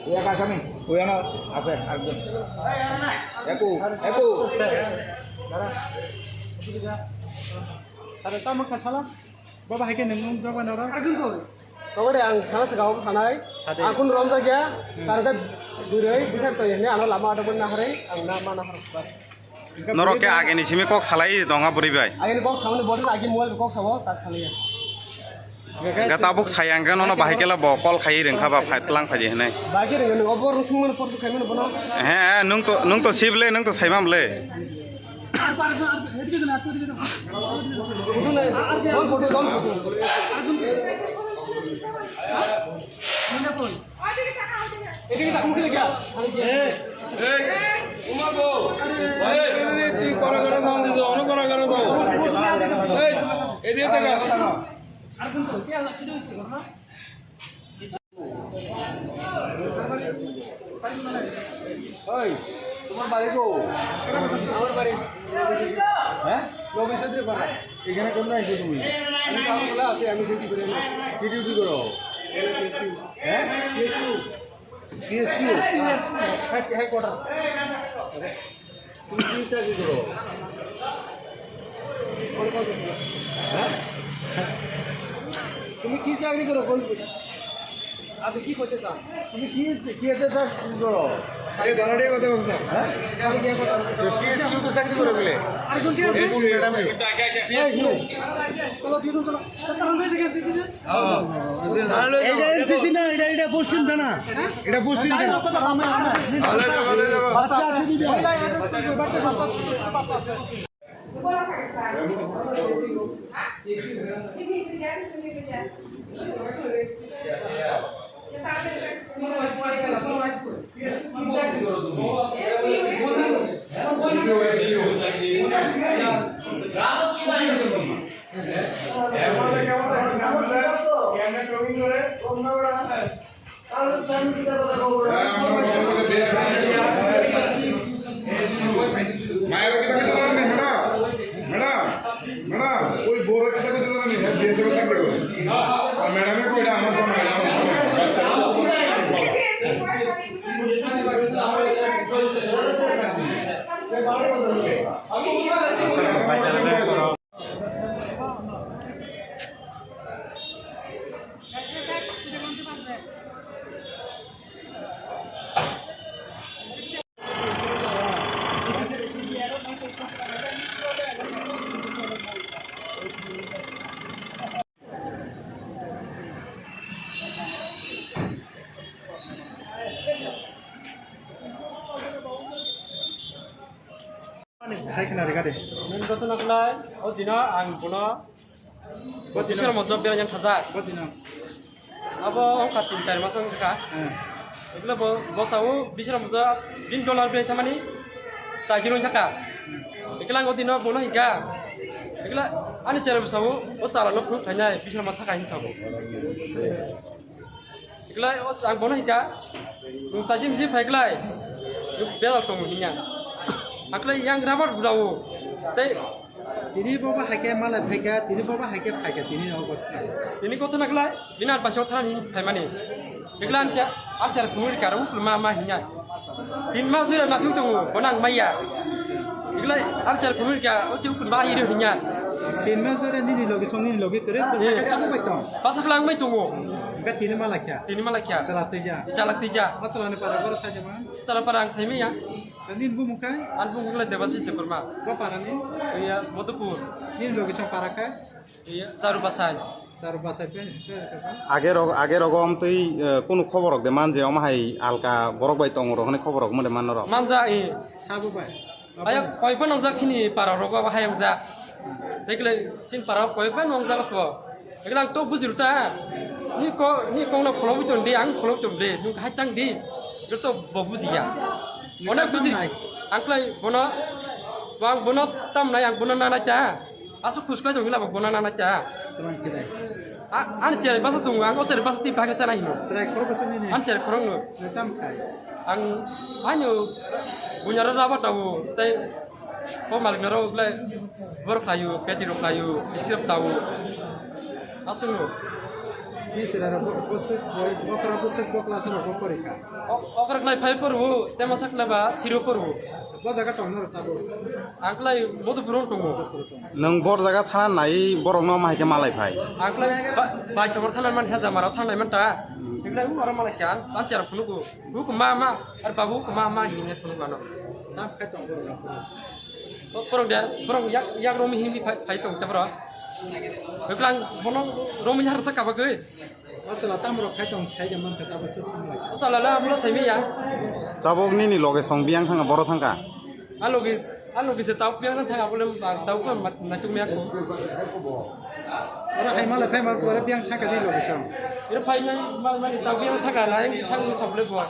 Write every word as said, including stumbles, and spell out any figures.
Uya kasami, uya no ase, arjun. Eku, eku. Sare tamo kasala. Baba hai khe nung nung jaba nara. Arjun ko. Tawari ang sana sega o sanai. Sade. Ang kun rom jagya. Hmm. Targa durei bisa to ini ano lama ada pun naharai, ang nama nahar. Norok khe ageni simi kok salai tonga bwrwi bai. Ageni kok samani body agi mobile kok samo tak salai. Ga tabuk sayang khe nono bahai kela bo call khai rengkha ba phai tlang phaji hinai. Bahai khe rengkha nung obor rusung mani porsu khai mani bono. He, he, nung to, nung to sib le, nung to saimam le. এদিকে তাকাও, এদিকে। এই, এই, উমা গো। এই, এই, এই, তুই করে করে যাও, দিস, অন্য করে করে যাও। এই, এদিকে তাকা। এই, তোমার বাড়ি কো? আমার বাড়ি। হ্যাঁ? রবি চৌধুরী পাড়া। এখানে কেমন আছো তুমি? আমি কামগুলো আছি, আমি ডিউটি করে আছি। কি ডিউটি করো? হ্যাঁ? পিএসইউ। পিএসইউ? Head-, headquarter. তুমি কি চাকরি করো? হ্যাঁ? তুমি কি চাকরি করো? কোন, আপনি কি করতে চান? তুমি কি, কি এতে চাকরি করো? এই ভাড়াটিয়া কথা বলছ না? হ্যাঁ? পিএসইউ তো চাকরি করে বলে। আরেকজন কে আছে? PSU madam. এই, চলো, দুজন চলো। এটা এনসিসি না, এটা, এটা পশ্চিম থানা। এটা পশ্চিম থানা। বাচ্চা আছে দুইটা। মায়ের কাছে জানাননি, ম্যাডাম? ম্যাডাম, ম্যাডাম, ওই বউর কাছে জানাননি, স্যার, দিয়েছে, স্যার, বলে। আর ম্যাডামে কইরা আমার তো madam. Hai khna rega de. Nang joto naklai, o dino ang bono Bisram Mojok berajak thajak. Bo dino. Abo wngkha tin char mas wngkha. Hmm. Ekla bo, bo sao Bisram Mojok bin dollar bai thamani chai kilo wngkha. Hmm. Ekla ang o dino bono hika. Ekla ani chera bo sao, o chala no phuk thainai Bisram Mojok thaka hin thabo. Eklai o ang bono hika, nwng sajim jim phaiklai, nwng belal tongo hinya. Aklai yang rabar gurao, tei tini boba haike malai phaika, tini boba haike phaika, tini nogo. Tini koto naklai, bini ar basio tharan hin phaimani. Ekla ancha, ancha kumuri karo, ma ma hinya. Tin mas jora nathung tongo, bono ang maya. Eglai ar char phunui kha, o chuk ba hiri hinya. Tin mas jora nini logi song nini logi kore, bwsa kaisa bo bai tong. Basa khlang bai tongo. Hingke tini ma laikha. Tini ma laikha. Chala twi ja. Chala twi ja. O chala ni para goro sai jama. Chala para ang sai maya. Nini bumung kai? An bumung le Debasi Debbarma. Bo para ni? Iya, Madhupur. Nini logi song para kai? Iya, Charu Bwsai. Charu Bwsai pen, pen, pen. Age rok, age rogo omtwi, eh, kunu khobor rok de manje omo hai alka borok bai tongo rok hwnwi khobor rok mode manno rok. Manja, eh. Sabo bai. Aya koi bo nongjak sini para rogo abo hai ongjak. Dekle sini para koi bo nongjak ko. Dekle ang to bujiru ta. Ni ko, ni kong na kholo buton de, ang kholo buton de. Nung hai tang de. Joto bo bujiya. Onek buji. Ang klai bono, ang bono tam nai, ang bono na nai ta. Aswk khus khlai tong hwnla bo bono nana cha. Twlang khlai. A, ani cherai basa tongo, ang o cherai basa twi bagwi chana hino. Cherai khorok bwswk nini? Ani cherai khorokno. Nai tam khai? Ang haino bunyara raba tawo, tei o maliknaro belai bor khlaio, peti rok khlaio, scrap tawo. Aswkno. Ni sira rok bo, bwswk boi, okra bwswk bo class rok bo pori kha. O-, okra klai five poro, tema sak klai ba three o poro. Bo jaga tong naro tabuk. Ang klai Madhupuro tongo. Nwng bor jaga thana nai borok no mahai khe malai phai. Ang klai ba-, bai sabor thana man haja maro thangnai man ta. Ang klai u aro malai kha, ang chera phunu ko. U ko ma ma, ar babu ko ma ma hinne phunu ko ano. Tam khai tong borok rok. O borok de, borok yak, yak romi himbi phai, phai tong ta borok. Hwklang bono romi har ta kabagwi. O chwla tamo rok khai tong sai de man kha, tabuk se swng lai. O chwla le amo sai mi ya. Tabuk nini loge song biyang thanga boro thangkha. A logi, a logi se tabuk biyang thanga bole ba tabuk ma, ma chung ya ko. Ora hai mala khai mar pore biyang thangkha ni loge song. Ira phai nai mal mal tabuk biyang thanga lai thang ni soble bo.